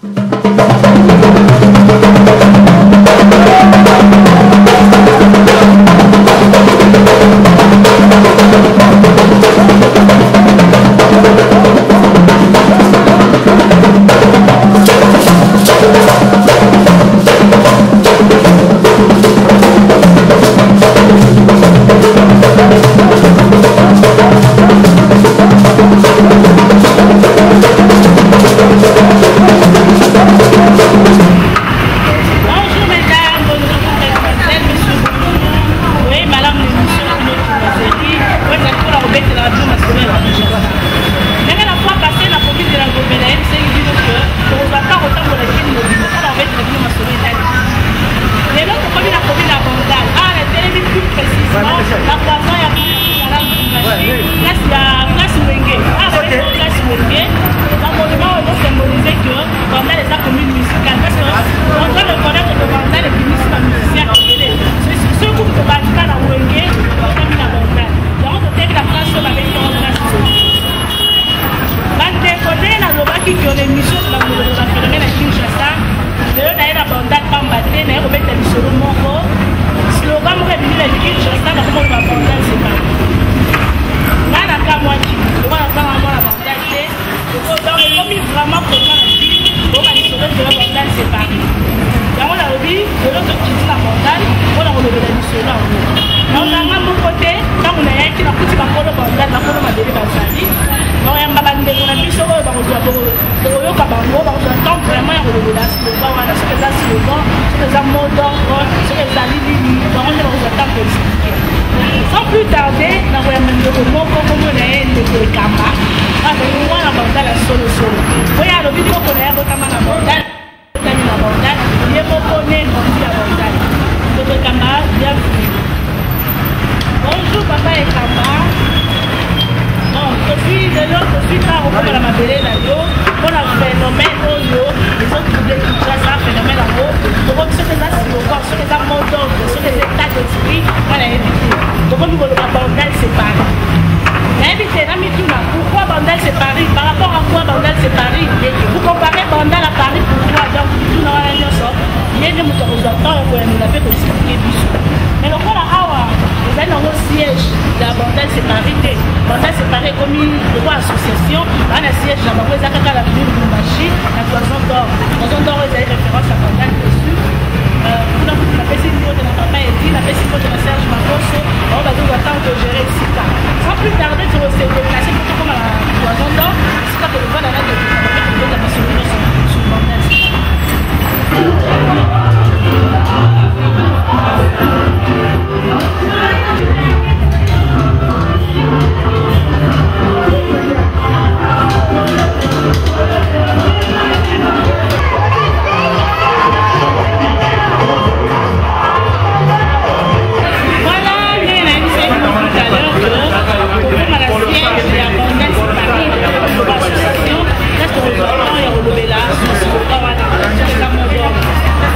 Bonjour mesdames, bonjour mesdemoiselles, messieurs, bonjour. Oui, madame, l'émission na bino Kingaseri, oyo ezali mpona kobetela bino masolo ya Kinshasa. Ndenge na fois passé na commune de la Gombe nayebisaki bino que tokozwa ntango kotambola kini mobimba mpona kobetela bino masolo etali. Lelo tokomi na commune ya Bandal. Awa natelemi plus précisément na croisement ya place ya place Wenge. Awa place Wenge, na monument oyo ezosymboliser que Bandal eza commune musicale parce que on doit reconnaître que Bandal ebimisi ba musiciens ebele. Soki kutu tobandika na Wenge, tokomi na Bandal. Yango toteki na place oyo babengi yango place Wenge. Bandeko, ndenge nalobaki que l'émission bamoloko ba phénomène ya Kinshasa, lelo naye na Bandal pamba te, naye kobeta lisolo moko, slogan moko ebimi na Kinshasa, bakomoloba Bandal c'est pas. Ngai nakamwaki, lokola nazanga mwana Bandal te, donc ekomi vraiment koma na ville oyoka lisolo ezela Bandal c'est Paris. Yango nalobi lelo tokiti na Bandal mpona kolobela lisolo yango. Naonanga moko te, ntango nayaki nakuti bakolo Bandal, bakolo mabele bazali, nakoyamba bandeko na biso oyo bakozwa tokoyoka bango, bakozwa temps vraiment ya kolobela slogan wana, soki eza slogan, soki eza mot d'ordre, soki ezali nini, bango nde bakozwa temps koexpliquer. Sans plus tarder, nakoyamba ndeko moko, kombo na ye ndeko Ekamba, azali mwana Bandal ya solosolo, oyo alobi koko na ye abotama na Bandal, abotami na Bandal, ye moko ne grandi ya Bandal. Ndeko Ekamba, bienvenue. Bonjour papa Ekamba. Bon, tozwi lelo, tozwi kaka kokoma na mabele na yo mpona phénomène oyo ezotrouble Kinshasa. Phénomène yango tokomi, soki eza slogan, soki eza mot d'ordre, soki eza état d'esprit, nga nayebi te. Tokomi koloba Bandal c'est Paris. Nayebi te, na mituna pourquoi Bandal c'est Paris, par rapport à quoi Bandal c'est Paris, vous comparez Bandal à Paris pourquoi? Donc mituna wana nyonso, ye nde moto akozwa temps ya koyanola mpe koexpliquer biso. Mais lokola awa ezali nango siège ya Bandal c'est Paris te, Bandal c'est Paris ekomi lokola association, baa na siège na bango eza kaka na avenue Lubumbashi na Toison d'Or. Toison d'Or oyo ezali référence ya Bandal dessus. Kuna kutu napesi mbote na papa Edi, napesi mbote na Serge Makoso, bango bazozwa temps kogérer esika. Sans plus tarder, tokose déplacer mpo tokoma na Toison d'Or, esika tokovanda na ndeko mpe tokobeta masolo nyonso sur Bandal c'est Paris. Voilà, ndenge nayebisaki bino tout à l'heure que tokoma na siège ya Bandal c'est Paris, association, place tokozwa temps ya kolobela slogan wana, soki eza mot d'ordre.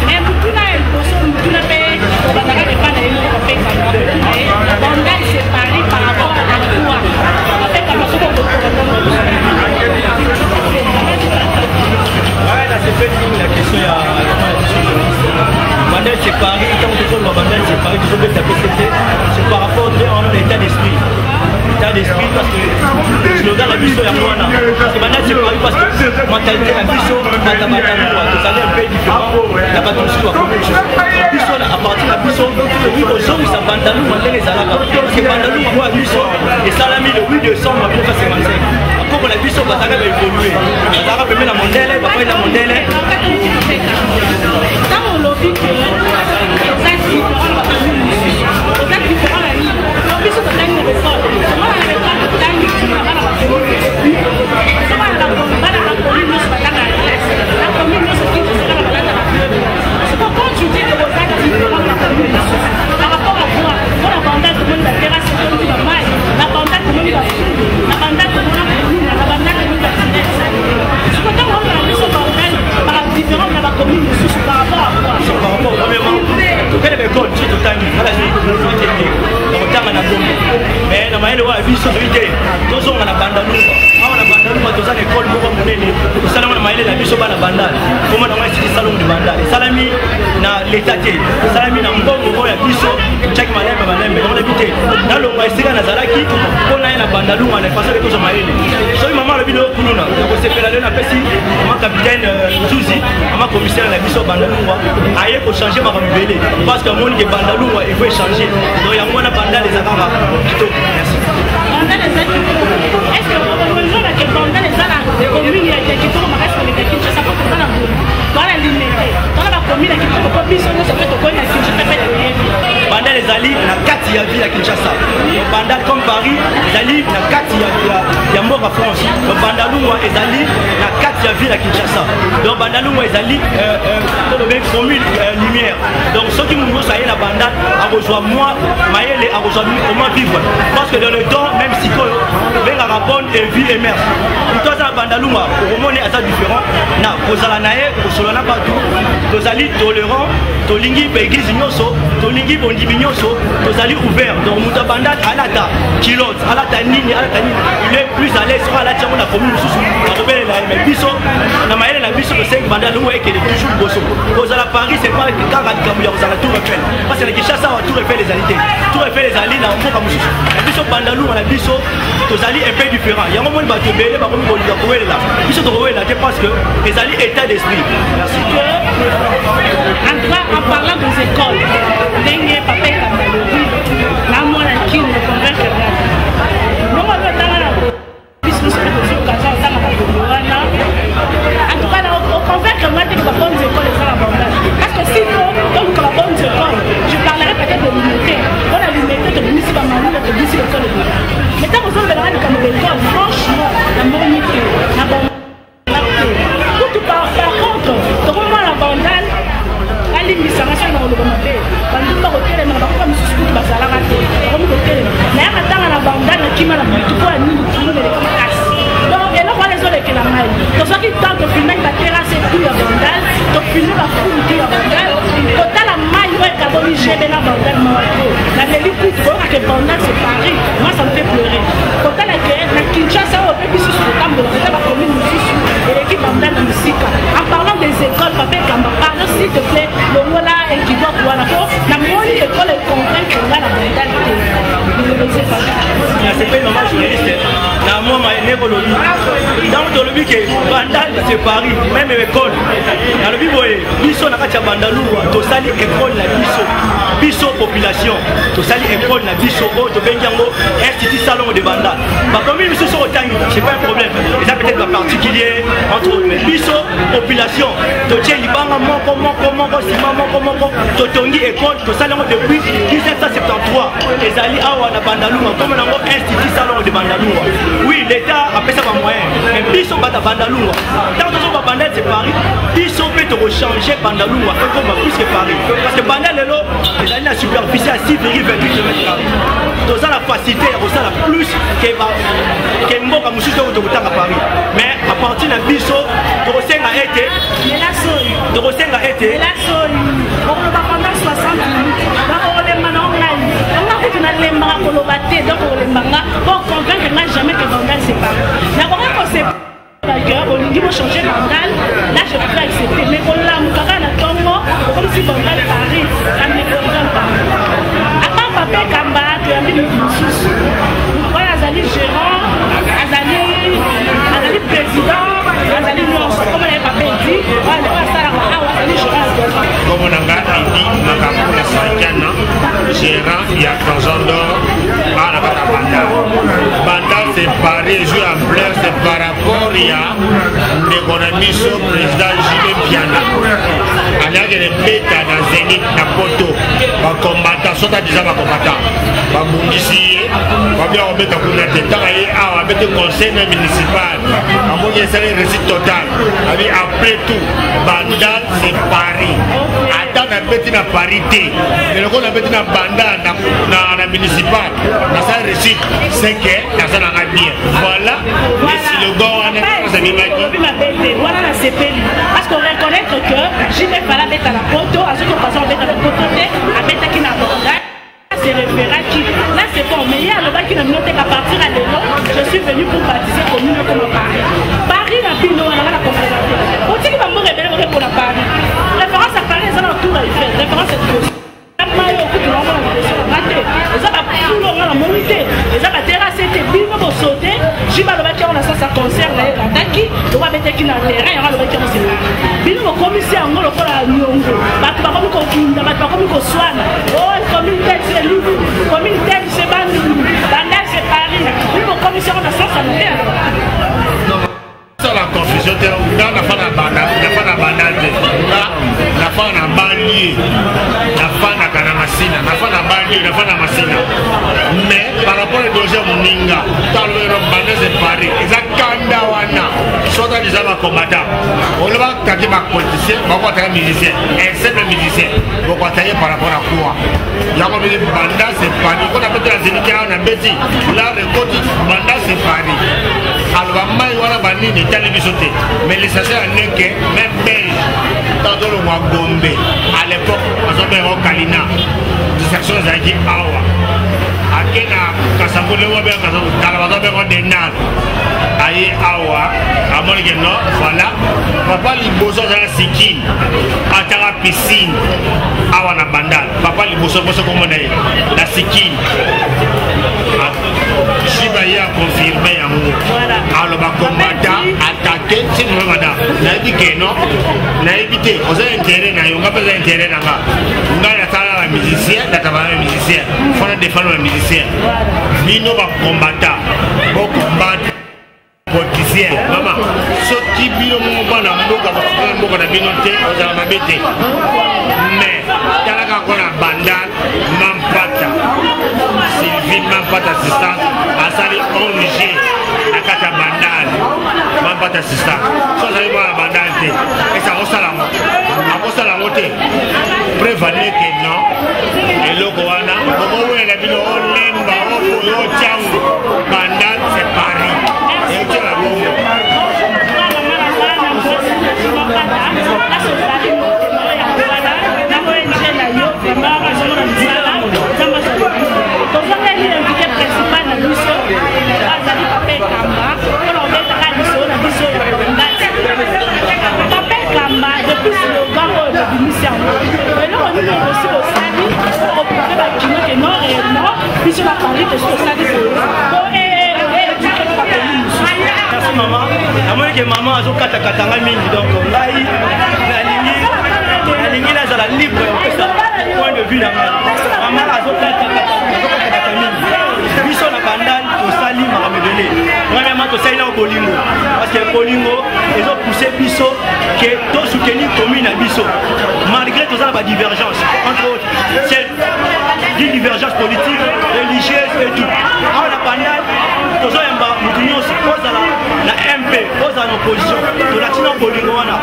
Mais motuna ya liboso, motuna mpe tobandaka epa na ye moko mpe Ekamba, motuna ye Bandal c'est Paris par rapport à quoi? Papa Ekamba, soki okokorépondre biso. Ouais, nasepeli mingi na question ya Bandal c'est Paris. Ntango tozoloba Bandal c'est Paris, tozobeta pct, c'est par rapport nde wana na état d'esprit, état d'esprit, parce que slogan na biso yango wana, parce que Bandal c'est Paris, parce que mentalité na biso batabatalua, tozali un peu différent na bato mosusu bakomi mosusu. Biso à partir na biso tokoki kozongisa Bandalungwa ndenge ezalaka, parce que Bandalungwa oyo ya biso esalami le 8 décembre 1955. Bakoko na biso bazalaka baévoluer, bazalaka pembe na mondele, bapai na mondele. Ntango olobi ke eza différent na bacommune mosusu, eza différent na nini? Donc biso totangi na école, omona na école totangi na bana bacommune, so bana bacommune nyonso batanga na classe, na commune nyonso Kinshasa kaka balataka bleu blanc. Siko quand tu dis que oza différent na bacommune mosusu, par rapport à quoi? Mpona Bandal tomoni baterrasse etondi bamai, na Bandal tomoni bafulu, na Bandal tomona kuluna, na Bandal tomoni batinel. Siko ntango oloba na biso Bandal par différent na bacommune mosusu, par rapport à quoi? Par rapport, premièrement, tokende baekole, biso totangi nga nazokende na kotanga na Gombe, mais na mayele oyo ya biso toyi te, tozonga na Bandalungwa. Awa na Bandalungwa toza na ekole moko monene tosalama na mayele. mayele na biso bana Bandal. Kombo nango Institut Salongo de Bandal. Esalami na leta te, esalami na mbongo oyo ya biso totiaki malembe malembe. Yango nayebi te nalongwa esika nazalaki mpo na ye na Bandalungwa na façon ke tozwa mayele. Soki mama alobi lelo kuluna nakosepela lelo, napesi mama capitaine Nzuzi, mama commissaire na biso Bandalungwa, aye kochange makambo ebele parce que amoni ke Bandalungwa il faut échanger. Donc yango wana Bandal eza kaka kitoko. Merci. Bandal eza kitoko. Est ce que ozomona ke Bandal eza na commune ya kitoko makasi koleka Kinshasa? Po toza na Goma, toza na Limete, toza na bacommune ya kitoko, po biso nyonso mpe tokoyi na Kinshasa mpe toyebi. Bandal ezali na kati ya ville ya Kinshasa. Donc Bandal comme Paris ezali na kati ya mboka France. Donc Bandalungwa ezali na kati ya ville ya Kinshasa. Donc Bandalungwa ezali tolobe commune lumière. Donc soki moto nyonso aye na Bandal akozwa mwa mayele, akozwa comment vivre, parce que dans le temps même sikoyo bengaka bonne et vie et mère. Moto aza na Bandalungwa okomoni aza différent na kozala na ye, kosolola na bato. Tozali tolérant, tolingi baeglise nyonso, tolingi bondimi nyonso, tozali ouvert. Donc moto ya Bandal alata culotte, alata nini, alata nini, il est plus à l'aise. Soki alati yango na commune mosusu akobelela ye. Mais biso na mayele na biso tosengi Bandalungwa ekende toujours liboso. Kozala Paris, c'est pas kaka likambo ya kozala Tour Eiffel, parce que na Kinshasa awa Tour Eiffel ezali te. Tour Eiffel ezali na mboka mosusu. Na biso Bandalungwa na biso tozali un peu différent. Yango moni bato ebele bakomi kolinga kowelela biso. Tokowelela te parce que ezali état d'esprit. Merci. En tout cas, en parlant des écoles, ndenge papa Ekamba alobi na mwana Kini convaincre nga, bongo alobi otanga na biso nyonso mpe tozwi occasion otanga bakongo wana. En tout cas, oconvaincre nga te ke babonnes écoles eza na Bandal, parce que si faut toluka babonnes écoles, je parlerai peut-être de l'unité. Mpona l'unité tobimisi bamalula, tobimisi l'école ebima. Mais ntango ozolobelanga likambo baécole, franchement namoni te na Bandal te kutu. Par contre, tokomona na Bandal, alimbisanga soki na koloba mabe, bandumba kotelemaka, bakoka misusu kutu bazalaka te, bakomi kotelema. Nayaka ntanga na Bandal, nakima na butu mpo ya nini? Kuluna eleka makasi. Donc eloko wana ezolekela ngai. Tozwaki temps, tofilmaki baterrasse tout ya Bandal, tofilme bafulu tout ya Bandal, kotala mai oyo ekaboli Gebe na Bandal. Mawa to naleli kutu koyoka ke Bandal c'est Paris. Moi, ça me fait pleurer kotala ke na Kinshasa oyo mpe bisusu kotambola eza bacommune mosusu eleki Bandal na mosika. En parlant des écoles, papa Ekamba, pardon, s'il te plaît, longola équivoque wana po namoni école econvaincre nga na Bandal te. Nasepeli, mama journaliste, na mwa ndenge olobi. Ntango tolobi ke Bandal c'est Paris, même école, nalobi boye: biso na kati ya Bandalungwa tosali école na biso. Biso population tosali école na biso oyo tobengi yango Institut Salongo de Bandal. Bacommune misusu otangi, c'est pas un problème, eza peut-être baparticulier entre autres, mais biso population totie libanga moko moko moko, nsima moko moko, totongi école. Tosali yango depuis 1773, ezali awa na Bandalungwa, kombo nango Institut Salongo de Bandalungwa. Oui, l'État apesa bamoyen, mais biso bata Bandalungwa, ntango tozoba Bandal c'est Paris, biso mpe tokochange Bandalungwa ekoma plus que Paris, parce que Bandal lelo ezali na superficie ya 6,28 km carré. Toza na facilité ya kosala plus ke mboka mosusu oyo tokotanga Paris. Mais à partir na biso tokosenga ete tokosenga ete Okoloba pendant 60 minutes, donc okolemba na ngai. Nga kutu nalembaka koloba te. Donc okolemba nga po convaincre nga jamais que Bandal c'est Paris. Nakoki kose que olingi bochange Bandal, là je peux accepter, mais kolamuka kaka na ntongo okomisi Bandal Paris, ça ne me convient pas. À part papa Ekamba, toyambi motu mosusu oyo azali gérant, azali président, azali nyonso. Komona ye papa Edi oyo asalaka awa, azali gérant ya Gazon. Kombo na nga Edi Makambo na Sankiana, gérant ya Gazon d'Or awa na kaka Bandal. Bandal c'est Paris ezwi ampleur, c'est par rapport ya ndeko na biso président JB Mpiana. Aliaki beta na Zénith na Poto, bacombattant soki déjà bacombattant babungisi ye, babia kobeta kuna te. Ntango ye awa abeti conseil na municipal, amoni esali réussite totale. Abi après tout, Bandal c'est Paris. Ata nabeti na Paris te, mais lokola nabeti na Bandal na municipal, nasala réussite, c'est que naza nanga bien. Voilà le slogan wana ozabimaki wana. Nasepeli parce qu'on reconnaître que JB Fala abeta na Poto, azoki occasion abeta na Poto te, abetaki na Bandal, se référaki là, c'est bon. Mais ye alobaki na bino te qu'à partir ya lelo je suis venu pour baptiser commune comme Paris. Paris na bino wana nga na comprendre te. Bokomisi yango lokola niongo, bato bakomi kobunda, bato bakomi koswana. Oh, commune telle c'est Lufu, commune telle c'est Bandundu, Bandal c'est Paris. Bino bokomisi yango na sens ya mabe alors. La confusion te. Nga nafa na nafa na Bandal te, nga nafa na banlieue, nafandaka na Masina, nafa na banlieue, nafa na Masina. Mais par rapport à dossier moninga talwero, Bandal c'est Paris, eza kanda wana. Soki eza bacombattant, oloba attaquer bapoliticien, bakoattaquer musicien, un simple musicien bokoattaquer par rapport à quoi? Yango bili Bandal c'est Paris, kota pete na zeniki awa na beti lar ekoti Bandal c'est Paris. Aloba mai wana banini etali biso te, mais l'essentiel ya ndenge même belge tazolongwa Gombe à l'époque, azobenga Kalina, distraction ezalaki awa, ake na Kasavu, ndenge wabenga Kasavu kala, bazobenga Denal, aye awa amoni ke non, voilà, papa liboso azala sikini, ataka piscine awa na Bandal. Papa liboso poso komona ye na sikini, Shiba ye aconfirme yango. Aloba combattant attaqué si madame, nayebi ke non, nayebi te, oza intérêt na yo, nga mpe eza intérêt na nga. Ngai nasala ba musicien, natabala ba musicien, fona défendre ba musicien. Bino bacombattant bocombattre politicien. Mama, soki bino moko bana mboka bosukala mboka na bino te, ozala mabe te. Mais talaka kona Bandal, Mampata Sylvie, Mampata assistance, asali ONG na kati ya Bandal. Mampata assistance, so azali mwana Bandal te, ese akosala yango, akosala yango te. Preuve aneke non, eloko wana bokowela bino olemba oboyo otyango. Bandal c'est Paris, eotyela bongo. Tozongeli invité principal na biso, azali Papa Ekamba, mpona kobetaka lisolo na biso ya Bandal. Papa Ekamba, depuis slogan oyo bobimisi yango, eloko nini okosi bosali koprouver bakino ke non, réellement biso na Paris tosi tosali boye po éduquer bacommune mosusu? Merci mama. Namoni ke mama azokatakata ngai mingi, donc ngai nalingi nazala libre ya kopesa point de vue na ngai. Mama azokatakata mingi. Biso na Bandal tosali makambo ebele. Premièrement, tosali nao bolingo, parce que bolingo ezopousse biso ke tosoutenir commune na biso malgré toza na badivergence, entre autres celle d'une divergence politique, religieuse et tout. Awa na Bandal tozoyamba motu nyonso, ozala na MP, ozala na opposition, tolakisi na bolingo wana.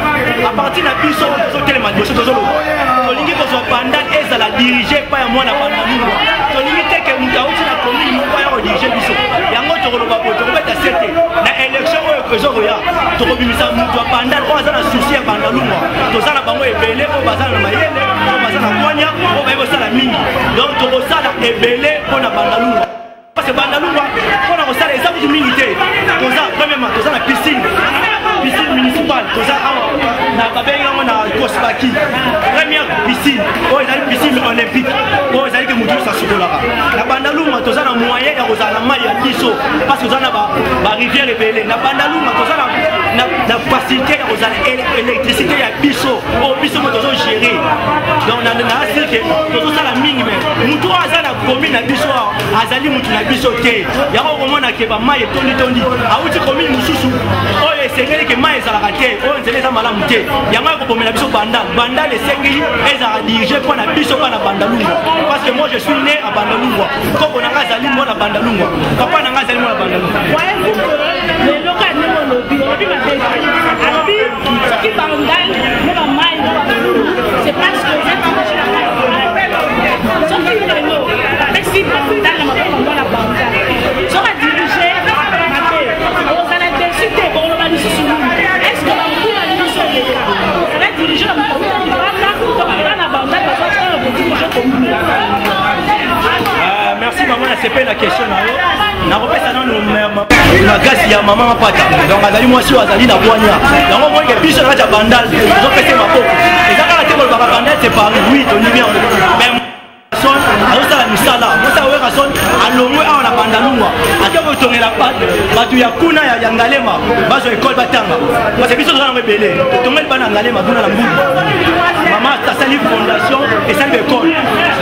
À partir na biso tozotelema liboso, tozoloba tolingi kozwa Bandal ezala dirigé epai ya mwana Bandalungwa. Tolingi te ke moto auti na commune moko aya kodiriger biso. Yango tokoloba boye, tokobeta sete na élection oyo ezokoya, tokobimisa moto ya Bandal oyo aza na souci ya Bandalungwa. Toza na bango ebele oyo baza na mayele, oyo baza na mwanya, oyo bayebi kosala mingi. Donc tokosala ebele mpo na Bandalungwa, parce que Bandalungwa mpona kosala eza kutu mingi te. Toza premièrement, toza na piscine municipale, toza awa na babengi yango na Kosbaki, première piscine oyo ezali piscine olympique oyo ezali ke motu nyonso asukolaka na Bandalungwa. Toza na moyen ya kozala na mai ya biso parce que toza na barivière ebele na Bandalungwa. Toza na facilité ya kozala électricité ya biso oyo biso mo tozogérer. Donc naasir ke tozosala mingi, mais motu oyo aza na commune na biso awa azali motu na biso te. Yango okomona ke bamai etonditondi, awuti commune mosusu oyo esengeli ke mai ezalaka te, oyo nzela eza malamu te. Yango ekobomela biso Bandal. Bandal esengeli ezalaka dirigé mpo na biso mpa na Bandalungwa, parce que moi je suis né à Bandalungwa. Koko na nga azali mwana Bandalungwa, papa na nga azali mwana Bandalungwa. Lelo kaka ndenge olobi, olobi mabe te. Alobi soki Bandal mo bamai mo bafulu, c'est parce que eza dirigé na mai. Soki lelo bapesi Bandal na maboko mwana Bandal, soki adirige mabe, ozala déçu te? Boloba lisusu nini? Est ce que bambula nyonso eleka ozala dirigé na moto awuta libanda to bana Bandal bazwa kodirige commune? Merci mama, nasepeli na question na yo. Nakopesa nanu makasi ya mama Mapata. Donc azali mwasi oyo azali na bwanya. Yango moike biso na kati ya Bandal tozopesa maboko. Eza kaka te kolobaka Bandal c'est Paris, oui, tondimi yango, mais azosala misala mosala. Werrason Alongwe awa na Bandalungwa, ake kotongela bato ya kuna ya Ngalema bazwa ekole batanga, parce que biso toza nango ebele. Totongeli bana Ngalema kuna na Mbuku, mama asali fondation, esali baekole.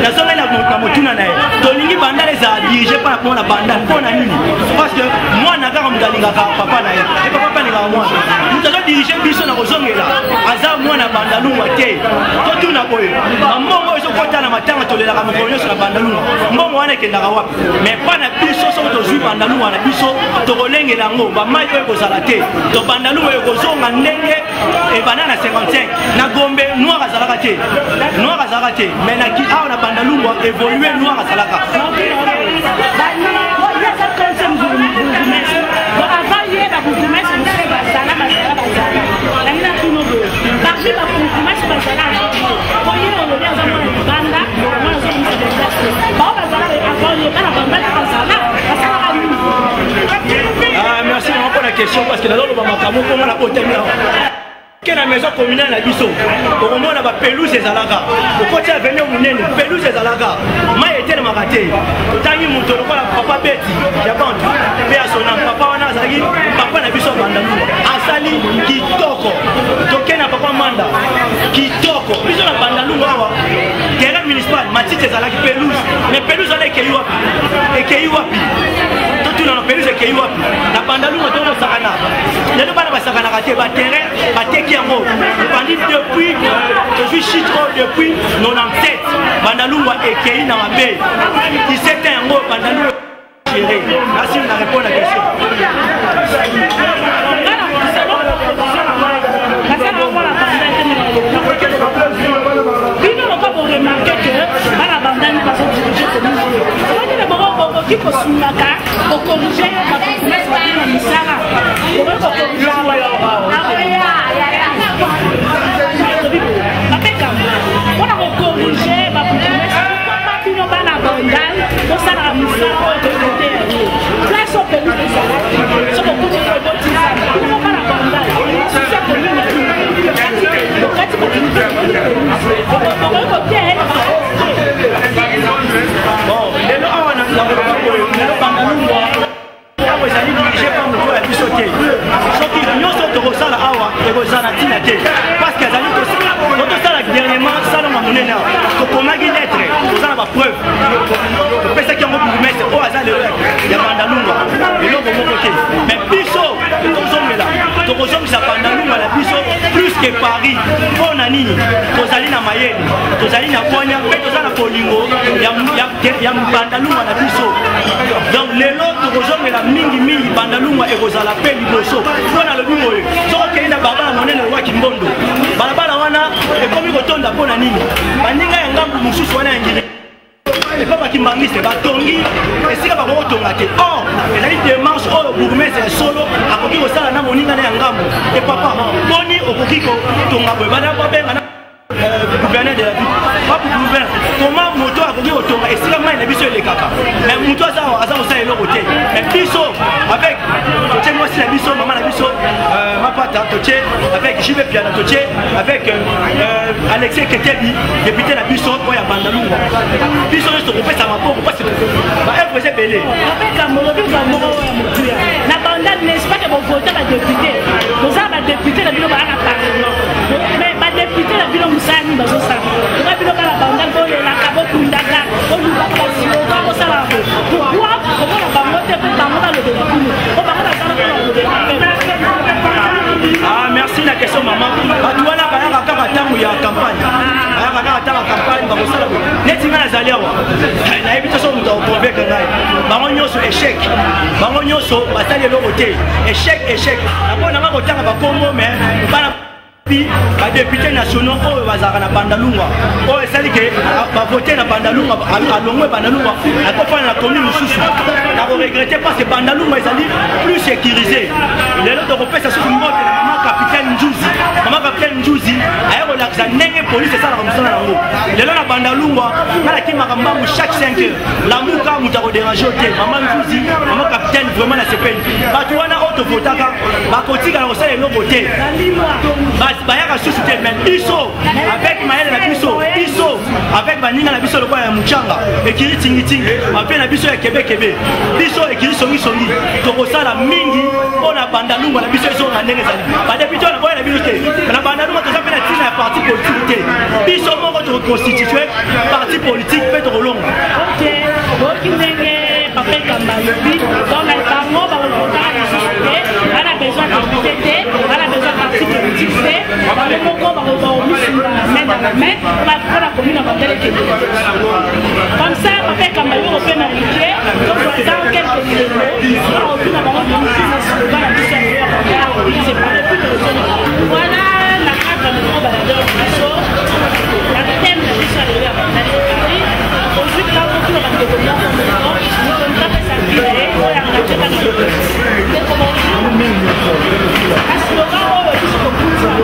Nazongeli na motuna na ye, tolingi Bandala ezala dirige mpona mpona Bandala. Mpo na nini? Parce que mwana kaka moto alingaka papa na ye, e papa mpe alingaka mwana. Moto azodirige biso na kozongela aza mwana Bandalungwa te. Totuna boye, bambongo oyo ezokota na matanga, tolelaka mokolo nyonso na Bandalungwa, mbongo wana ekendaka wapi? Mais mpa na biso, soki tozwi Bandalungwa na biso, tokolengela yango, bamai oyo ekozala te. To Bandalungwa ekozonga ndenge ebanda na 55. Na Gombe noir azalaka te, noir azalaka te, mais na awa na Bandalungwa évolue, noir azalaka. Avant ye, babourgmestre mosusu bazala, bazala, bazala. Nangi na tino boye, parmi babourgmestre bazala, po ye olobi aza mwana libanda, mwana azobimisa bedase, bao bazala avant ye, bana Bandala bazala, basalaka nini? Ah, merci mama mpona question, parce que nazoloba makambo mpo nga na botami awa. Ke na maison communale na biso, okomona bapelouse ezalaka, okoti avenue monene, pelouse ezalaka, mai etelemaka te. Otangi moto lokola papa Beti ya bantu mpe ya sona, papa wana azalaki papa na biso ya Bandalungwa, asali kitoko. Toke na papa Manda, kitoko. Biso na Bandalungwa awa, terrain municipal, matiti ezalaki, pelouse, mais pelouse wana ekei wapi? Ekei wapi? Totuna, na pelouse ekei wapi? Na Bandalungwa tokosakana lelo, bana basakanaka te, baterrain bateki yango. Ebandi depuis tozwi shit oyo, depuis 97, Bandalungwa ekei na mabe. 17 ans yango Bandalungwa géré. Merci na répondre la question. Bino loka boremarquer que bana Bandani bazodirige commune oyo, omoni bokoki kosungaka kocorriger babourgmestre babino na misala, bokoki kocorriger bapekama mpona kocorriger babourgmestre. Pourquoi bino bana Bandal bosalaka mosala oyo tokote yango? Place oyo pelouse ezalaki, soki okuti ebotizana, bino bana Bandal, susi ya commune na bino kati bokoki kotia ye na. Bon, lelo awa nakoloba boye, lelo Bandalungwa awa ezali dirige pa moto ya biso te. Soki nyonso tokosala awa ekozala na ntina te, parce que azali totosala. Dernièrement, salonga monene awa, tokomaki lettre, toza na bapreuve, topesaki yango bourgmestre oyo aza lelo ya Bandalungwa, eloko moko te. Mais biso tozongela, tokozongisa Bandalungwa na biso plus que Paris. Mpo na nini? Tozali na mayele, tozali na bwanya mpe toza na bolingo ya Bandalungwa na biso. Donc lelo tokozongela mingimingi, Bandalungwa ekozala mpe liboso. Mpo nalobi boye, soki okei na balabala monene Lwaki Mbondo, balabala wana ekomi kotonda. Mpo na nini? Baninga ya ngambu mosusu wana ya Ngiri epa bakimbangiste batongi esika bakoki kotonga te. Or ezali démarche oyo bourgmestre ya solo akoki kosala na moninga na ya ngambo e: "Papa, boni okoki kotonga boye?" Bana babenga na gouverneur de la ville, papu gouverneur, comment moto akoki kotonga esika mai na biso elekaka? Mais moto aza aza kosala eloko te. Mais biso, avec totie mwasi na biso, mama na biso Mapata, totie avec Jibe Piana, totie avec Alexis Ketebi, député na biso oyo ya Bandalungwa, biso nyonso tokopesa maboko, parce baœuvre eza ebele. Apeka molobi moko ya motuya na Bandal, n'est-ce pas que bovota badéputé? Boza badéputé na bino baa na parlement, mais badéputé na bino mosala nini bazosala? Oka bino bana Bandal bolelaka, bokundaka, bolukaka baslogan, bosalaka boye. Pourquoi komona bango te mpo bango balobela bino, po bango bazala mpona kolobela? Ah, merci na question, mama. Bato wana bayaka kaka ntango ya campagne, bayaka kaka ntango ya campagne, bakosala boye. Neti ngai nazali awa, nayebi te soki moto akoconvaincre ngai. Bango nyonso échec, bango nyonso basali eloko te, échec, échec. Napo nanga kotanga bakombo, mais bana badéputé nationaux oyo bazalaka na Bandalungwa, oyo esali ke bavote na Bandalungwa, alongwe Bandalungwa, akofana na commune mosusu, nakoregretter, parce que Bandalungwa ezali plus sécurisé. Lelo tokopesa susu mbote na mama capitaine Njuzi. Mama capitaine Njuzi aye kolakisa ndenge polise esalaka mosala yango. Lelo na Bandalungwa, nga nakimaka mbangu chaque 5 heures, lamuka, moto akodéranger te. Mama Nzuzi, mama capitaine, vraiment nasepeli. Bato wana oyo tovotaka bakotikala kosala eloko te, bayaka susu te. Mais biso, avec mayele na biso, biso Avec baninga na biso lokola ya Muchanga, ekiri tingitingi, bape na biso ya kebekebe, biso ekiri songisongi, tokosala mingi mpo na bandalungwa na biso ezonga ndenge ezali. Badepute wana boya na bino te, na bandalungwa toza mpe na ntina ya parti politique te, biso moko tokoconstitue parti politique mpe tokolonga. Ok, boyoki ndenge papa Ekamba alobi, donc bango bakokotaka lisusu te, bana besoin ya député te, bana besoin parti politique te, bango moko bakomisunga main dans la main mpona commune ya Bandal ekende liboso. Comme ça papa Ekamba yo kopema moke, tozwa dans quelques numéros mpona kotuna bango na slogan na biso ya lelo ya Bandal séparé plus tozoni. Voilà na cadre ya micro baladeur na biso na thème na biso ya lelo ya Bandal séparé, ozwi ntango tuna bandeko moko moko moto moto apesa vie na ye oyo engage bana ndeko. Bonjour, na slogan oyo biso tokuti na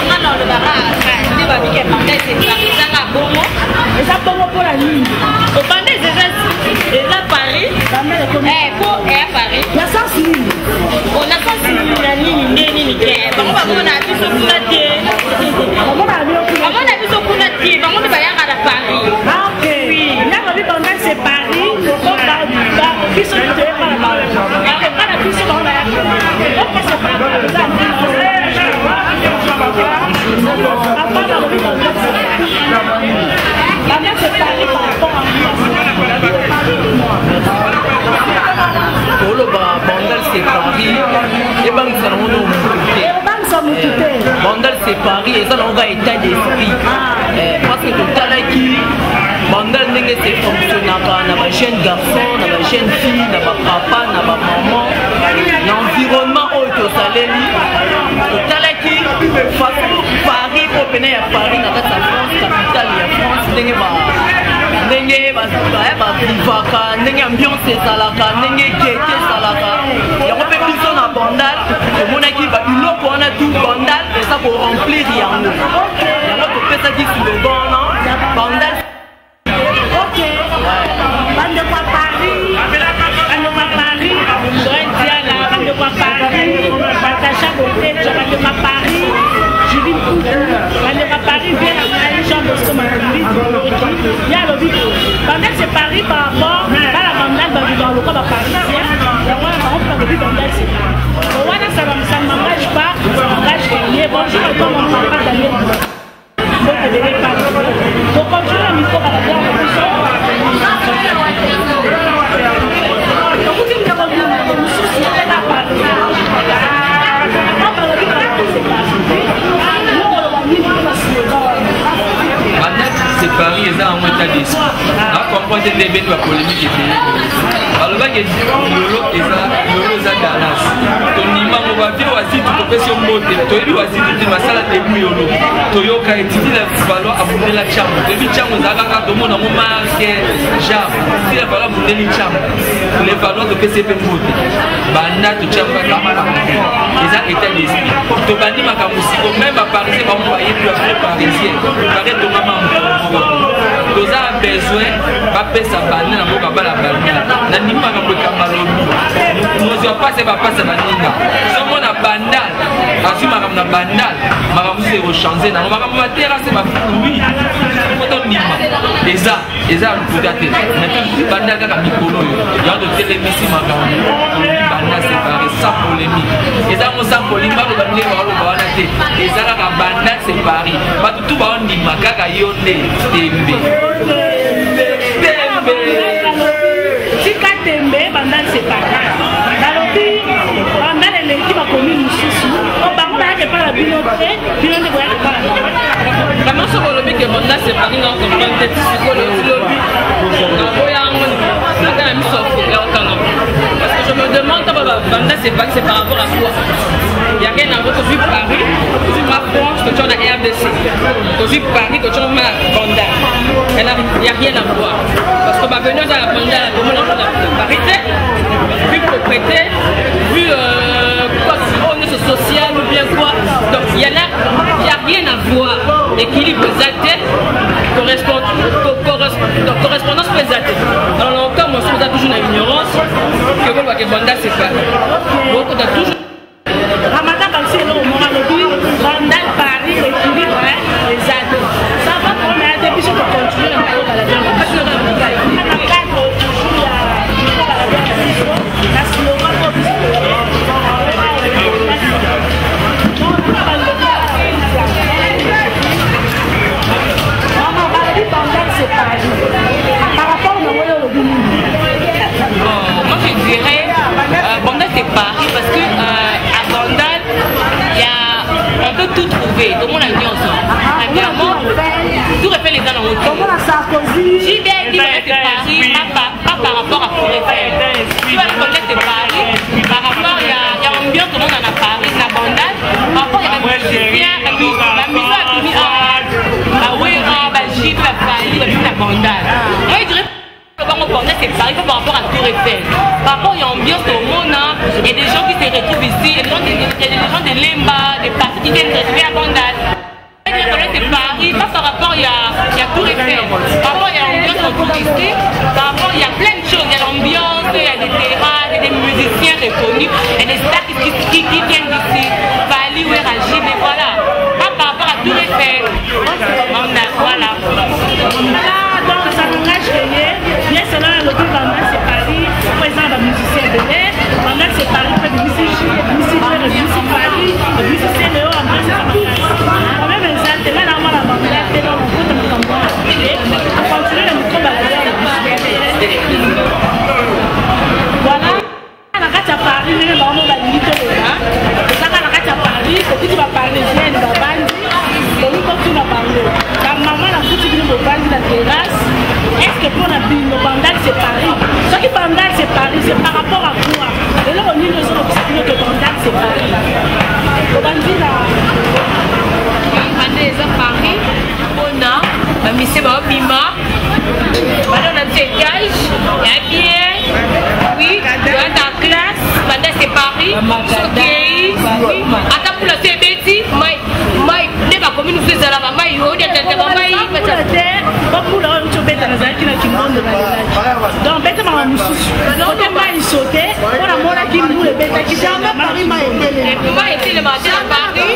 Nga na olobaka nde babike Bandal séparé ezaka bongo. Eza bongo mpona nini? Bandal eza Paris po eya Paris na sens nini? Na sens na nini nde nini te, bango bamona biso kuna te. Bamona bino kuna? Bamona biso kuna te, bango nde bayaka na Paris. Ah, ok. Nalobi Bandal c'est Paris, biso toyeba na bango, epa na biso bango bayaka. Ok, c'est Paris eza papa nalobi Bandal c'est Paris, Bandal c'est Paris par rapport à Toloba Bandal c'est Paris, ebangisa nango no motu te. Ebangisa motu te. Bandal c'est Paris eza nango ka état d'esprit, parce que totalaki Bandal ndenge se fonctionnaka na bajeune garçon, na bajeune fille, na bapapa, na bamama, na environnement oyo tosaleli. Totalaki façon Paris oyo pene ya Paris na kati ya France, capitale ya France, ndenge ba ndenge bavivaka, ndenge ambiance ezalaka, ndenge keke ezalaka. Yango mpe biso na Bandal tomonaki babiloko wana tu, Bandal eza koremplir yango. Yango topesaki slogan wana, Bandal. Ok, bandeko ya Paris, bandeko ya Paris, Joel Diala, bandeko ya Paris, Natacha Boteja, bandeko ya Paris, Julie Mpuku, bandeko ya Paris, vie na ngai Jean Bosco Makumbi ye alobi Bandal c'est Paris par rapport bana Bandal bavivaka lokola baparisien. Yango wana bango mpe balobi Bandal c'est Paris. Wana ça ne m'engage pas, ça n'engage que ye. Bonjour à toi mon papa Daniel, mbote ebele. Pasi tocontinue na micro baladeur na biso, tokuti ndeko mosusu te na Paris, balobi Bandal c'est Paris. Mokoloba nini mpona slogan wana? Bandal c'est Paris eza yango état d'esprit. Nacomprendre te nde ebeti bapolémique ebele. Balobaki Yolo eza Yolo, eza Dallas, tondima ngo bavie Wazitu, topesi yo mbote. Toyebi Wazitu te, basala debu Yolo, toyoka etidi na valo abundela Ntiango. Toyebi Ntiango ezalaka kaka tomona ngo marke jar tidi na valo abundeli Ntiango. Le valo topesi ye mpe mbote. Banda totiango kaka eza état d'esprit. Tobandi makambo siko, même baparisien bango bayebi, bavrai parisien. Paris etongama mokolo moko te. Toza na besoin bapesa banda na mboka bala banda. Nandimi makambo ekamba lobi, mozwi apasi bapasa baninga. Somona Bandal azwi makambo na Bandal, makambo mosusu ekochange nango, makambo baterase baflui po tondima eza eza ya lokuta te. Mais tozwi Bandal kaka mikolo oyo, yango totelemisi makambo, tolobi Bandal séparé sans polémique. Eza yango sans polémique, baloba ndenge bakoloba wana te, eza kaka Bandal c'est Paris. Bato tu baondima kaka yo nde tembe tembe. Tika tembe, Bandal c'est Paris. Balobi Bandal eleki bakomi mosusu o bango bayaka epai na bino te, bino nde boyaka epai na bango. Vraiment, soki olobi ke Bandal c'est Paris, na comprendre te. Ti sikoyo lobi naboya yango ata na miso ya kokanga, parce que je me demande, ntango Bandal c'est Paris, c'est par rapport à quoi? Ya rien à voir. Tozwi Paris, tozwi ma France, totya na RDC, tozwi Paris, totya ma Bandal, ya rien à voir, parce que bavenu aza na Bandal, tomona ngo na Paris te, vu propriété, vu quoi, oyo nyonso social ou bien quoi. Donc y en a, y a rien à voir. Équilibre eza te, correspondance mpe eza te. Alors na okamwa, soki oza toujours na ignorance ke kolobaka Bandal c'est Paris, okota toujours. Ramadan bakisi eloko moko, alobi Bandal Paris équilibre. Il y a des gens qui se retrouvent ici, il y a des gens de, il y a des gens de Lemba, des partis qui viennent se retrouver à Bandal. C'est Paris, pas par rapport, il y a, il y a Tour Eiffel. Par rapport, il y a l'ambiance autour ici. Par rapport, il y a plein de choses. Il y a l'ambiance, il y a des terrasses, il y a des musiciens reconnus, il y a des stars qui, qui, qui viennent d'ici. Bali, Oueraji, mais voilà. Pas par rapport à Tour Eiffel. On a, voilà. Voilà, donc ça n'engage rien. Bien cela, le plus Bandal, c'est Paris. Présent la musicien ebele. Bandal, c'est Paris, près de Missy Missy Missy Paris, Missy Léo, ambiance eza makasi. Problème eza te, nga na mwana Bandal te, donc okota makambo wana te. Continue na mikoba ya Voilà. Na kati ya Paris ndenge bango balingi toloba, ezaka na kati ya Paris, tokuti ba parisienne babandi, tolingi kotuna bango. Bamama nakuti bino bovandi na terrasse, est ce que mpo na bino Bandal c'est Paris? Soki Bandal c'est Paris, c'est par rapport à quoi? Eloko nini ezolobisa bino ke Bandal c'est Paris? Tobandi na Bandal eza Paris mpona bamise baobima bana na biso étage ya bien, oui, toza na classe. Bandal c'est Paris. Sokei ata mpula so ebeti mai, mai nde bakomi mosusu ezala bamai oyo tata bamai. Te, bambula oyo uti obeta, nazalaki na Kingondo, nalelaki. Donc betamaka mosusu kote mai sote mpo namonaki mbula ebetaki. Mai etelemaka te na Paris,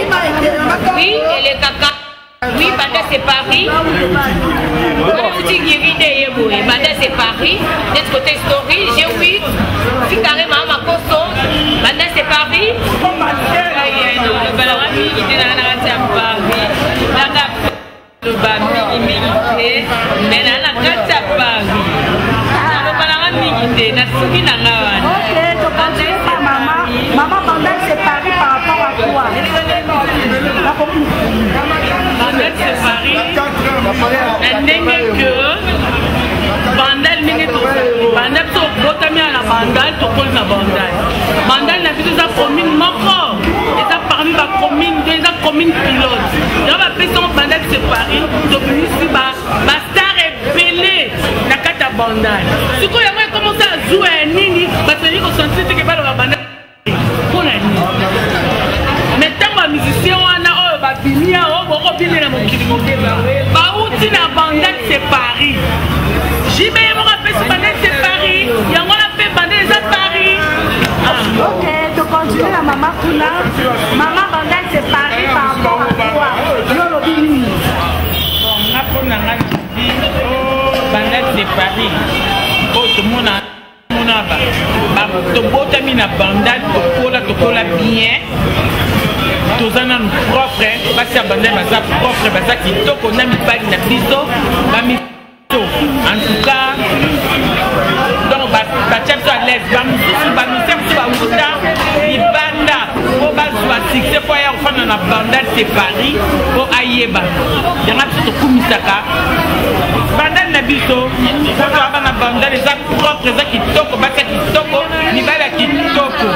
oui, elekaka, oui. Bandal c'est Paris wana euti ngiri nde ye boye. Bandal c'est Paris neti côté story G8 fikare mama makoso. Bandal c'est Paris. Balanga mingi te nanga na kati ya Paris, nanga loba mingimingi te, mais naa na kati ya Paris, naloba nanga mingi te, nasuki nanga wana. Ok, tocontinue pa mama. Mama, Bandal c'est Paris par rapport à quoi? Bandal c'est Paris na ndenge ke Bandal, ndenge tozali Bandal, biso obotami na Bandal, tokoli na Bandal. Bandal na biso eza commune moko, eza parmi bacommune, eza commune pilote. Yango bapesi yango Bandal c'est Paris. Tobimisi bastar ebele na kati ya Bandal. Sikoyo yango ekomosala zuwa ya nini? Bato balingi kosentir teke baloba Bandal mpo na nini? Mais ntango bamusicien wana oyo babimi awa, bokobimela mokili mobimba, bauti na Bandal c'est Paris. JB ye moko apesi Bandal c'est Paris, yango wana mpe Bandal eza Paris. Ok, tocontinue na mama kuna. Mama, Bandal c'est Paris par rapport à quoi? Yo olobi nini? Nga, mpo na nga, di Bandal c'est Paris oyo tomona mona tobotami na Bandal, tokola, tokola bien, toza nanu propre. Basi ya Bandal baza propre, baza kitoko na mibali na biso bamiso. En tout cas, donc batia biso à l'aise. Bamosusu, bamisia mosusu bawuta libanda mpo bazwa succès, mpo aya kofanda na Bandal c'est Paris mpo ayeba. Yango biso tokumisaka Bandal na biso, po toya bana Bandal. Eza propre, eza kitoko, basi ya kitoko, mibali ya kitoko.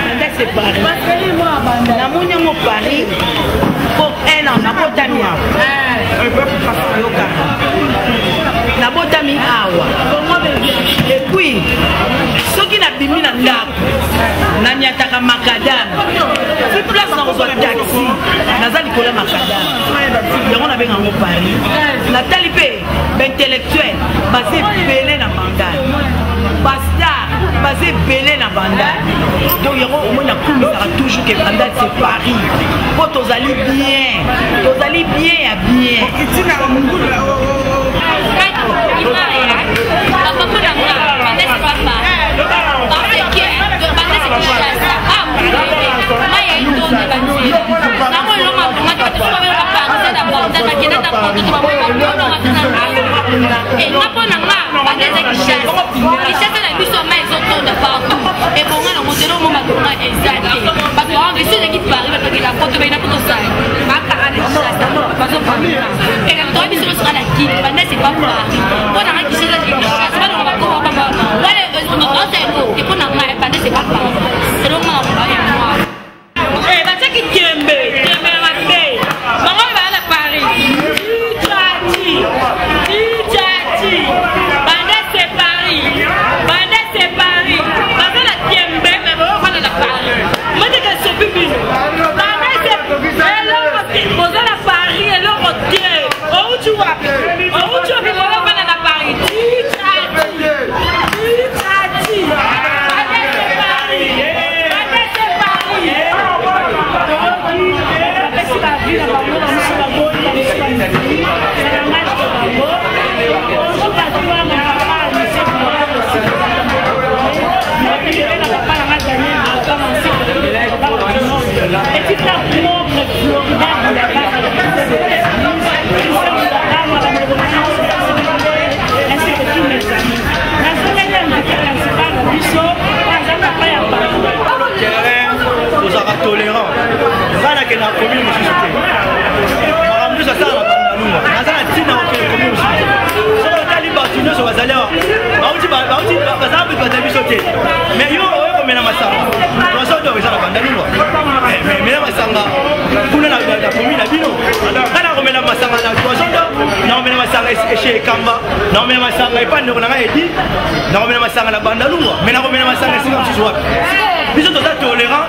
Bandal c'est Paris, namoni yango Paris po un an nabotami awa. Yoka, nabotami awa et puis soki nabimi na ndako, naniataka macadam fi place na kozwa taxi, naza likolo ya macadam. Yango nabenga yango Paris. Natali mpe baintellectuel baza ebele na Bandal, bastar baza ebele na Bandal. Donc yango omoni nakumisaka toujours ke Bandal c'est Paris, mpo tozali bien, tozali bien ya bien. Papa, mpo na nga, Bandal c'est pas Paris parce que Bandal c'est Kinshasa. Mai ya itonde banzela nango elongo akomaki bato so babela baparisien na Bandal, bakenda ta poto to bamononga te na nga. Mpo na nga, Bandal eza Kinshasa. Kinshasa na biso, mai ezotonda partout, ebonga nango telo mo matonga eza te. Bato baange so ezalaki Paris, bato bakenda poto, bakenda poto osala bakaka na Kinshasa, bazopamela toa biso nyonso na Kini. Bandal c'est pas Paris mpo na nga. Kinshasa, Kinshasa balonga bakoma bamba wana te. Mpo na ngai, Bandal c'est pas Paris elongo na mobali ya mwa. Batiaki tembe, tembe ya mabe. Bango oyo baya na Paris, titati titati. nakende na commune mosusu te. Makambo nyonso asala na Bandalungwa, naza na ntina kokende commune mosusu te. Soki otali bato nyonso bazali awa, bauti bazala bato bazali biso te. Mais yo oye komela masanga, tozo to eza na Bandalungwa, mela masanga kuna na commune na bino. Nga nakomela masanga na tozo to, nakomela masanga chez Ekamba, nakomela masanga epai ndeko na ngai Edi, nakomela masanga na Bandalungwa, mais nakomela masanga esika mosusu wapi? Biso toza tolerant.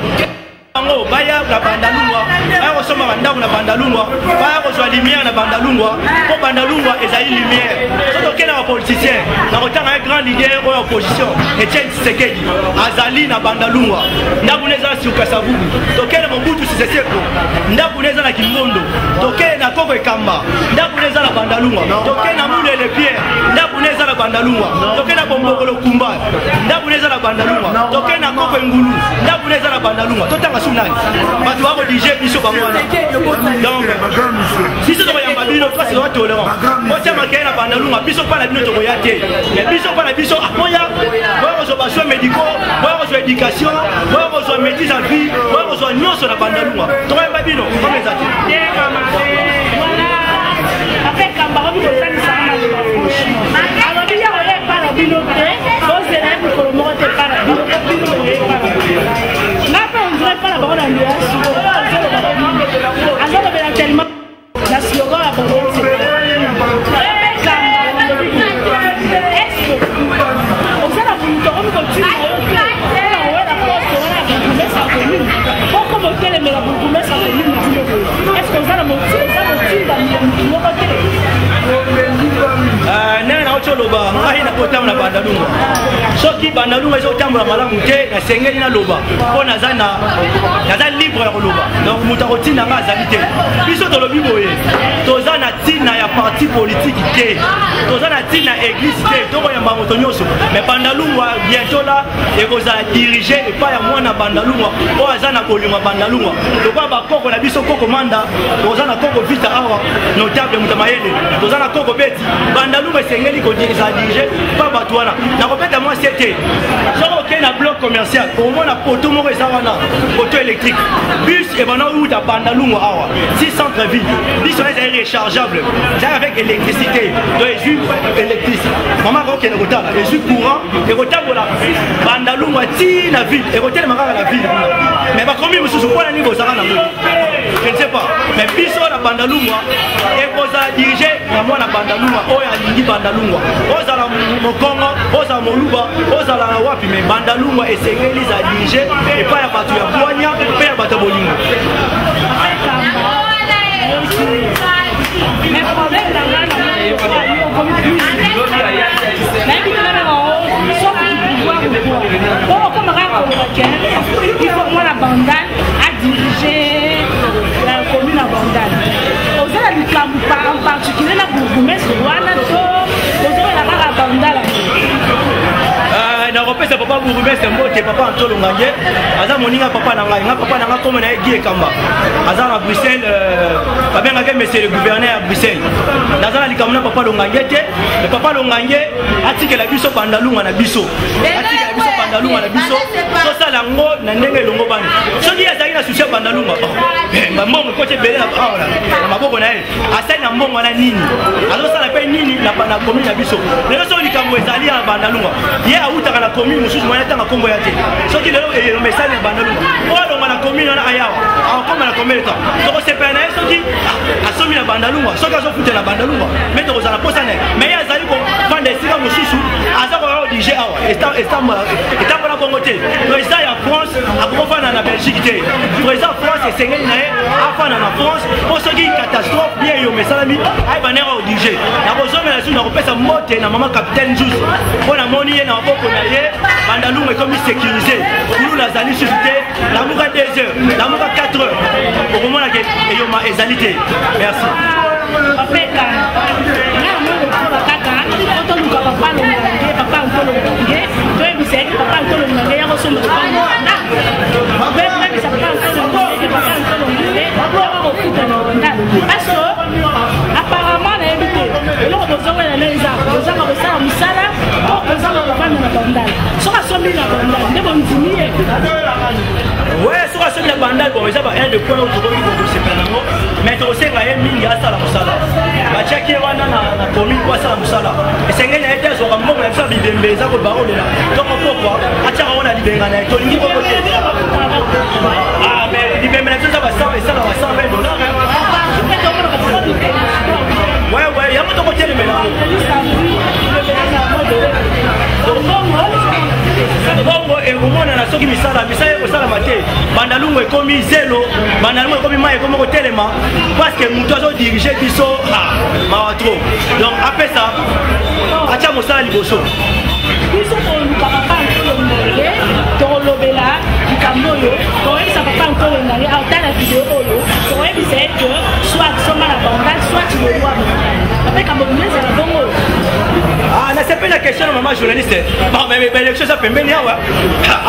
Bango baya na Bandalungwa, baya kosomba bandako na Bandalungwa, baya kozwa lumière na Bandalungwa, mpo Bandalungwa ezali lumière. Soki tokei na bapoliticien, nakotanga ye grand leader oyo opposition Etienne Tshisekedi azali na Bandalungwa, ndako na eza na sur Kasavubu. Tokei na Mobutu Sese Seko, ndako na eza na Kingondo. Tokei na Koko Ekamba, ndako na eza na Bandalungwa. Tokei na Mulele Pierre, ndako na eza na Bandalungwa. Tokei na Bomboko Lokumba, ndako na eza na Bandalungwa. Tokei na Koko Engulu, ndako na eza na Bandalungwa. Totanga su nani? Bato bakodirige biso bango wana. Donc biso tokoyamba bino kasi toza tolerant. Botia makele na Bandalungwa, biso mpa na bino tokoya te. Mais biso mpa na biso akoya, boya kozwa ba soins médicaux, boya kozwa éducation, boya kozwa maîtrise en vie, boya kozwa nyonso na Bandalungwa. Tokoyamba bino comme eza te. Papa Kamba obi kosalisa nga maloba franchement. Alobi ya koya epa na bino te, bozela ye mokolo moko te epa na bino, po bino boye epa na bino. Nga mpe on dirait epa na bango na ndeya sikoyo, azoloba azolobela tellement na slogan ya bango. Oza na moto okomi kotina yo te mpona kowela poste wana ya bourgmestre ya commune, okoma otelemela bourgmestre ya commune na bino boye, est ce que oza na motindami ya motu moko te? Ndenge nauti oloba, ngai nakotambola na Bandalungwa. Soki Bandalungwa ezotambola malamu te, nasengeli naloba mpo naza naza libre ya koloba. Donc moto akotinda ngai azali te. Biso tolobi boye, toza na ntina ya parti politique te, toza na ntina ya église te, tokoyamba moto nyonso. Mais Bandalungwa bientôt là ekozala dirige epai ya mwana Bandalungwa oyo aza na bolingo ya Bandalungwa, lokola bakoko na biso Koko Manda, toza na Koko Vita awa, notable moto ya mayele, toza na Koko Beti. Bandalungwa esengeli kozala dirige pa bato wana. Nakobeta mwasi ete soki okei na bloc commercial, okomona poto moko eza wana, poto électrique, bus ebanda outa Bandalungwa awa si centre ville. Bus wana ezali rechargeable, ezali avec électricité, donc ezwi électricité, mama akokende kotala, ezwi courant, ekotambola Bandalungwa ti na ville, ekotelema kaka na ville kuna. Mais bakomi mosusu, mpona nini bozalaka nango? Je ne sais pas. Mais biso na Bandalungwa ekozala dirige na mwana Bandalungwa oyo alingi Bandalungwa, ozala Mokongo, ozala Moluba, ozala na wapi, mais Bandalungwa esengeli ezala dirige epai ya bato ya bwanya mpe ya bato ya bolingo. Mais problème na ngai na okomi plus, nayebi te nana soki pouvoir ou quoi, po okoma kaka koloba ke il faut mwana Bandal adirige la commune ya Bandal. Oza na likambo en particulier na bourgmestre wana to ozowela kaka Bandal? Nakopesa papa bourgmestre mbote, papa Antolo Ngange, aza moninga papa na ngai. Nga papa na ngai kombo na ye Guy Ekamba, aza na Bruxelles, babengaki monsieur le gouverneur ya Bruxelles. Naza na likambo na papa Longange te, mais papa Longange atikela biso Bandalungwa na biso, atikela biso Bandalungwa na biso, tosala yango na ndenge elongo bani. Soki azalaki na susi ya Bandalungwa, bambongo ekoti ebele na awa na maboko na ye, asali na mbongo wana nini? Azosala mpe nini na commune na biso lelo? Soki likambo ezali ya Bandalungwa, ye awutaka na commune mosusu, mwana atanga nkombo ya te. Soki lelo elomba esali na Bandalungwa, oyo alongwa na commune wana ayawa, akokoma na combien de temps? Tokosepela na ye soki asomi na Bandalungwa, soki azofutela na Bandalungwa, mais tokozala mposa na ye. Mais ye azali kofanda esika mosusu, aza koya kodirige awa, etambola bongo te. Président ya France akokofanda na Belgique te. Président France esengeli na ye afanda na France, mpo soki catastrophe bien eyoma esalami, ayeba ndenge akodirige. Nakozongela lisusu, nakopesa mbote na mama capitaine Nzuzi, mpo namoni ye na maboko na ye Bandalungu ekomi sécurisé, kuluna azali lisusu te. Lamuka 2 heures, lamuka 4 heures, okomona ke eyoma ezali te. Merci. Bapeka nga namoni lokola kaka otoluka papa Longange, papa Antolongange, toyebisa ye papa Antolongange ya kosomba lopango wana, toyebisa papa Antolongange, papa Antolongange yaka kofuta na bandal, parce que apparemment nayebi te eloko bozongela na eza kozanga kosala mosala to kozanga kovanda. na Bandal. Soki asombi na Bandal nde bondimi ye. Ouais, soki asombi na Bandal, bon, eza ba 1 de point oyo tokoki kosepela nango, mais tokosenga ye mingi asala mosala. Batiaki ye wana na commune po asala mosala. Esengeli na ye te azwaka mbongo na biso ya bibembe eza koloba olela toko pokwa atiaka ngo na libenga na ye, tolingi bongo te. Ah, mais libembe na biso eza ba 100, esala ba 120 dollars. Ouais, ouais, yango tokotelemela bongo ekomonana soki misala misala ekosalama te. Bandalungu ekomi zelo, bandalungu ekomi mai, ekomi kotelema parce que moto azodirige biso mawa trop. Donc apesa atya mosala liboso. Biso toluka papa Nkolo Ndenge, tokolobela likambo oyo, tokoyebisa papa Nkolo Ndenge aotala video oyo, tokoyebisa ye ke soit somba na Bandal, soit lolwa papa ekambo bino ezala bongo. Ah, nasepeli na question na mama journaliste. Bon, mais élection eza pembeni awa,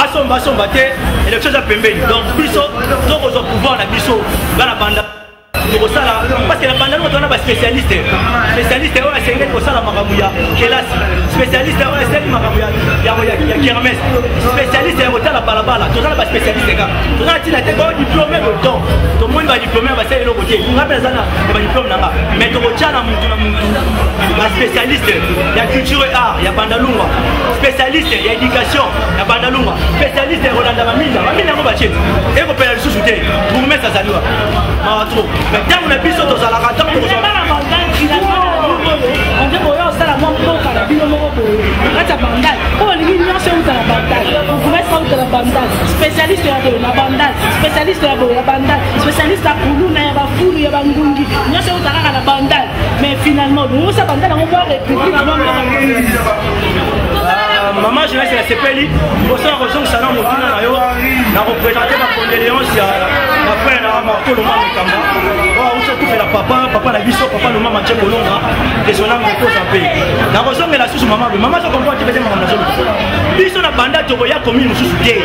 asomba asomba te, élection eza pembeni. Donc biso tokozwa pouvoir na biso bana banda tokosala, parce que na banda longo tona baspécialiste, spécialiste oyo asengeli kosala makambo ya kelasi, spécialiste oyo asengeli makambo ya kermesse, spécialiste ya kotala balabala. Toza na baspécialiste kaka, toza na ntina te bao diplôme boton. Tomoni badiplôme basali eloko te. Nga mpe naza na badiplôme na nga, mais tokotya na mutu na mutu baspécialiste ya culture et art ya Bandalungwa, spécialiste ya éducation ya Bandalungwa, spécialiste ya kolanda baminda. Baminda yango batie ekopela lisusu te. Bourgmestre azali wa mawa trop, mais ntango na biso tozalaka, ntango tokozwa onde boya osala mwa mboka na bino moko boye na kati ya Bandal, mpo olingi nyonso euta na Bandal, bourgmestre auta na Bandal, spécialiste ya boye na Bandal, spécialiste ya boye ya Bandal, spécialiste ya kuluna, ya bafulu, ya bangungi, nyonso euta kaka na Bandal. Mais finalement bongosa Bandal yango mwa république, mwa mboka. Mama jeunesse, nasepeli liboso ya kozongisa na motuna na yo na koprésente bacondoléance ya na frère na Marco Loma Mekamba oyo auti okufela papa, papa na biso, papa Loma Matie Kolonga, que son âme repose en paix. Nakozongela susu mama be mama azokomprendre te pete makambo nazoloba. Biso na banda tokoya commune mosusu te,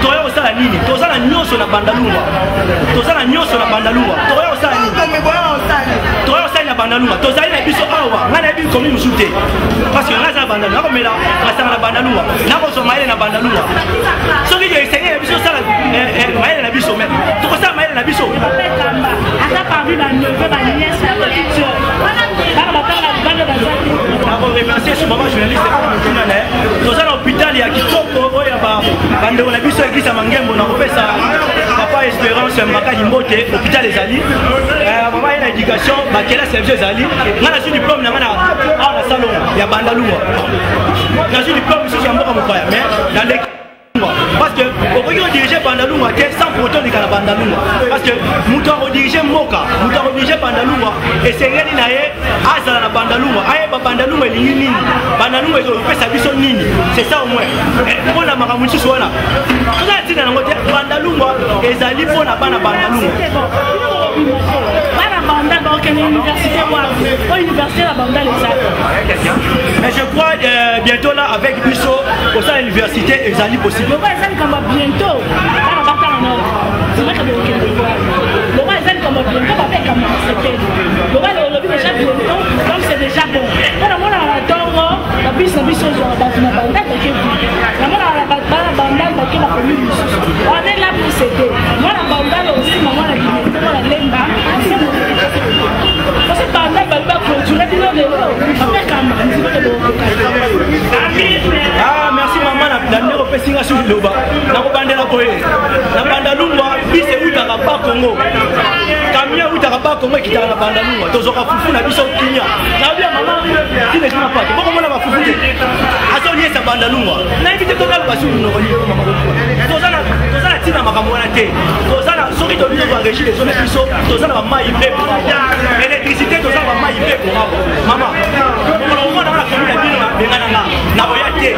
tokoya kosala nini? Toza na nyonso na Bandalungwa, toza na nyonso na Bandalungwa. Tokoya kosala nini? Tokoya kosala na Bandalungwa? Tozali na biso awa. Ngai nayebi commune mosusu te parce que ngai aza na Bandalungwa, nakomela masanga na Bandalungwa, nakozwa mayele na Bandalungwa. Soki esengeli na biso osala mayele na biso, mais tokosala mayele na biso. Ata parmi baneveu, banièce, bapetite sœur, bana batanga bana baza te. Nakoremercie su mama journaliste mpona motuna na ye. Toza na hôpital ya kitoko oyo ya bandeko na biso église ya Mangembo. Nakopesa papa Espérance Makadi mbote. Hôpital ezali, mama ye na éducation, bakelasi ya biso ezali. Ngai nazwi diplôme na ngai awa na salongo ya Bandalungwa, nazwi diplôme lisusu ya mboka mopaya, mais naleki parce que okoki kodirige Bandalungwa te sans pour autant oleka na Bandalungwa, parce que moto akodirige mboka, moto akodirige Bandalungwa, esengeli na ye azala na Bandalungwa, ayeba Bandalungwa elingi nini, Bandalungwa ekopesa biso nini. C'est ça au moins. Mpona makambo mosusu wana toza na ntina nango te. Bandalungwa ezali mpona bana Bandalungwa. Bana Bandal bakokende université wapi? Oyo université na Bandal eza? Mais je crois bientôt là avec biso kosala université ezali possible. Lokola eza likambo ya bientôt, bana batanga no dimaka bokende wapi? Lokola eza likambo ya bientôt, babekama sepeli. Lokola olobi déjà bientôt, donc c'est déjà bon. Mpo namonaka na ntongo babisi na biso ozwaka bato na Bandal bake, namonaka bana Bandal bake na commune mosusu. On est là pour s'aider. Mwana Bandal aussi, mwana Limete, mwana Lemba, parce que Bandal bali baclôture bino lelo babekama ndimaka bokoka. Ah, merci mama na ndenge opesi nga suki loba. Nakobandela boye: na Bandalungwa, bisi eutaka ba Congo, camion eutaka ba Congo ekitaka na Bandalungwa, tozwaka fufu na biso kinya. Nabia mama tina ezima pate bokomona bafufu te, azoliesa Bandalungwa. Nayebi te totala basi monoko nini. Toza na ntina makambo wana te. Toza na soki tobi tozwa régie des eaux na biso, toza na bamai mpe électricité, toza na bamai mpe courant. Mama, mokolo omona wana komi na bino benga na nga, nakoya te.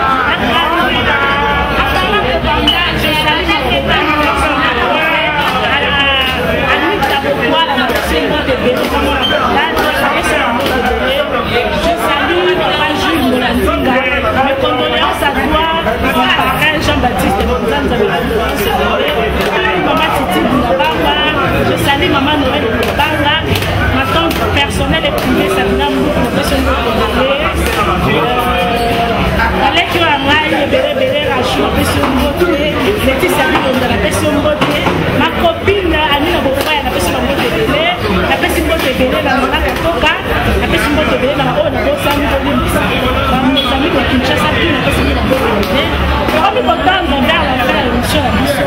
Je salue papa Jules Molandinga. Mes condoléances à toi, mon parrain Jean-Baptiste Bonzanza, mes condoléances. Maman Titi Boulabanga, je salue maman Noël Boulabanga, ma tante personnelle et privée Sabina Mou, professionnelle. Alex. Baleki oyo ya ngai ebele ebele, Rachou napesi yo mbote, Leticia Bilonda napesi yo mbote, ma copine Amina Bofaya napesi yo mbote ebele, napesi mbote ebele na mama Katoka, napesi mbote ebele na oyo nabosani kolimbisa bamozami ya Kinshasa tu, napesi bino mbote ebele. Tokomi kotanga vers la fin ya émission na biso.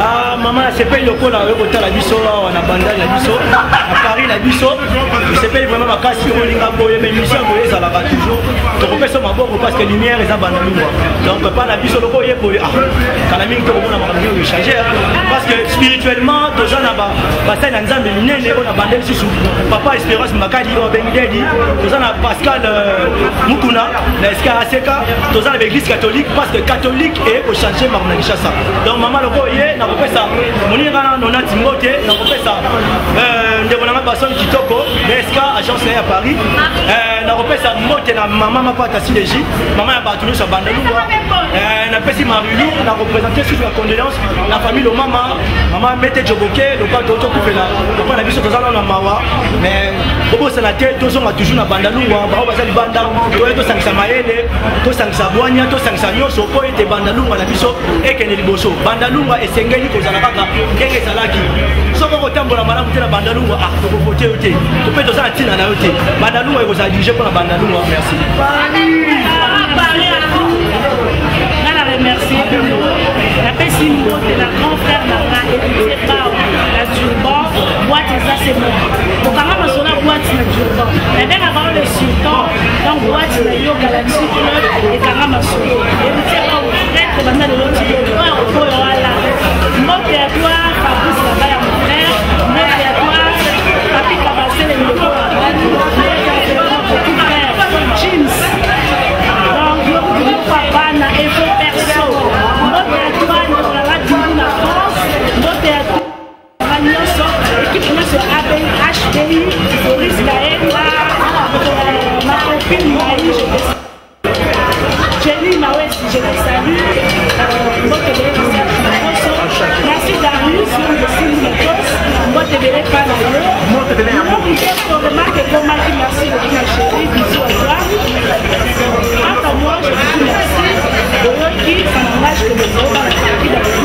Ah, mama nasepeli lokola oyo kotala biso awa na bandal na biso na Paris na biso. Tosepeli vraiment makasi. Kolinga boye, mais émission boye ezalaka toujours, tokopesa maboko parce que lumière eza banda lungwa. Donc pa na biso loko oye boye, ah, kala mingi tokomona makambo mingi echange, parce que spirituellement toza na basali na Nzambe minene oyo na banda lisusu, papa Espérance Makadi oyo abengi Dedi, toza na Pascal Mukuna na SK Aseka, toza na baeglise catholique, parce que catholique eye kochange makambo na Kinshasa. Donc mama, loko oye, nakopesa moninga na nonati mbote, nakopesa ndeko nanga Basone Kitoko na SK agence na ye ya Paris, nakopesa mbote na mama Mapata Sileji, mama ya bato nyonso ya Bandalungwa, napesi Marilu, nakopresente susu ya condoléance na famille Lomama, mama Mete Joboke loka tokufela papa na biso. Toza nano na mawa, mais bobosana te, tozonga toujours na Bandalungwa. Bao baza libanda, toye tosangisa mayele, tosangisa bwanya, tosangisa nyonso mpo ete Bandalungwa na biso ekende liboso. Bandalungwa esengeli kozala kaka ndenge ezalaki. Soki okotambola malamu te na Bandalungwa, ah, tokovote yo te, to mpe toza na ntina na yo te. Bandalungwa ekozala dirige mpo na Bandalungwa. Merci. Nga na remercie bino, napesi mbote na grand frère na nga Héritier Bao na Durban. Boîte eza se moko, kokanga masolo ya boîte na Durban, nabengaka yo le sultan. Donc boîte na yo Galaxy Club ekanga masolo. Héritier Bao, prêtre, banda lelo ti oyo oyo wala. Mbote ya toi Fabrice Labaya, mon frère. Mbote ya toi Papi Kabasele Ndeko, petit frère James. Donc yo papa na Evo Perso, mbote ya toi ndeko nanga Dingu na France. Mbote ya toi nyonso, équipe nyonso ya HDI, Boris Kaenga, ma copine Maï, je te Jenny Mawesi, je te salue. Mbote ebele na Serge Makoso. Merci Darius, de Sindi Matos. Mbote ebele pa na yo. Mbote remarque ekomaki, merci beaucoup ma chérie, bisous à toi. Quant à moi, je vous dis merci. Oyoki, ça n'engage que les autres.